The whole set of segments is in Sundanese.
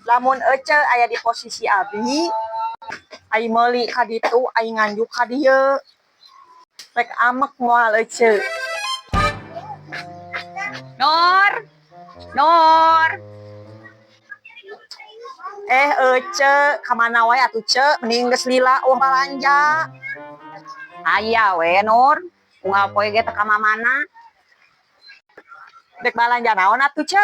Lamun Ece aya di posisi abi, ai meuli ka ditu, ai nganjuk ka dieu. Rek amek moal Ece? Nur, Nur. Eh, Ece, kamana wae atuh, Ce? Mending geus lila euweuh balanja. Aya we, Nur. Unggal poe ge teu ka mamana. Dek balanja naon atuh, Ce?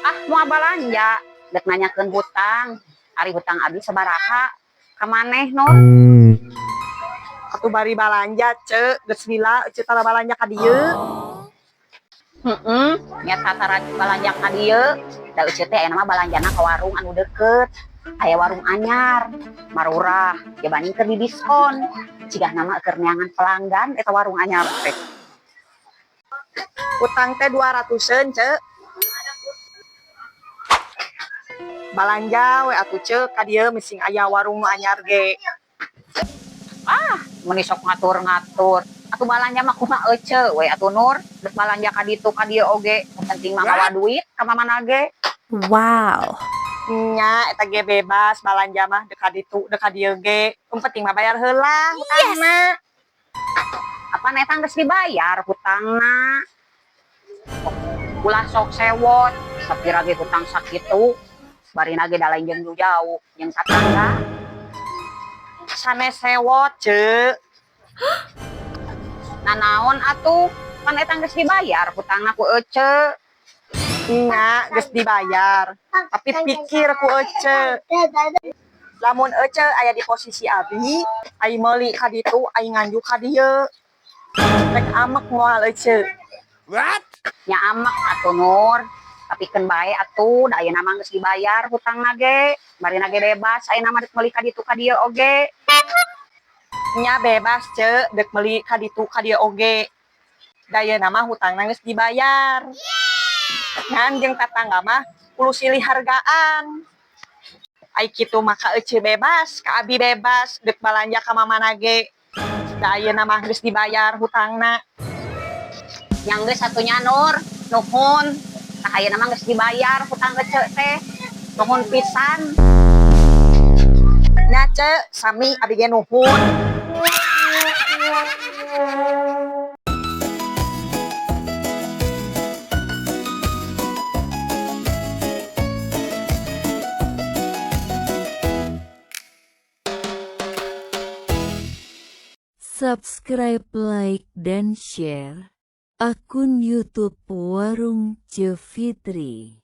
Ah, moal balanja. Dek nanyakeun hutang. Ari hutang abi sabaraha ka maneh, Nur? Atuh bari balanja, Ce, geus lila Ece tara balanja ka dieu. Heeh, nya tara balanja ka dieu. Da Ece teh ayeuna mah balanjana ka warung anu deket. Aya warung anyar, marurah, ya banding keur di diskon. Cigahna mah keur neangan pelanggan eta warung anyar teh. Utang teh 200-eun, Ce. Balanja we atuh, Ce, ka dieu mising aya warung nu anyar ge. Ah, meuni sok ngatur-ngatur. Atuh balanja mah kumaha Ece we atuh, Nur. Dek balanja ka ditu ka dieu oge, nu penting mah mawa duit ka mamana ge. Wow. Nya eta ge bebas balanja mah dek ka ditu dek ka dieu ge. Nu penting mah bayar heula hutangna. Apan eta geus dibayar hutangna. Ulah sok sewot, sapira ge hutang sakitu. Barina ge da lain jeung nu jauh, jeung tatangga. Sanes sewot, Ce. Nanaon atuh? Pan eta geus dibayar hutangna ku Ece. Nya geus dibayar. Tapi pikir ku Ece. Lamun Ece aya di posisi abi, ai meuli ka ditu, ai nganjuk ka dieu. Rek amek moal Ece? What? Nya amek atuh, Nur. Tapi keun bae atuh, da ayeuna mah geus dibayar hutangna ge. Barina ge bebas ayeuna mah dek meuli ka ditu ka dieu oge. Nya bebas, Ce, dek meuli ka ditu ka dieu oge. Da ayeuna mah hutangna geus dibayar. Ngan jeung tatangga mah kudu silih hargaan. Ai kitu mah ka Ece bebas, ka abi bebas dek balanja ka mamana ge. Da ayeuna mah geus dibayar hutangna. Nya geus atuh nya, Nur, nuhun. Tah ayeuna mah geus dibayar hutang Ece teh. Nuhun pisan. Nya, Ce, sami, abi ge nuhun. Subscribe, like, dan share akun YouTube Warung Ce Fitri.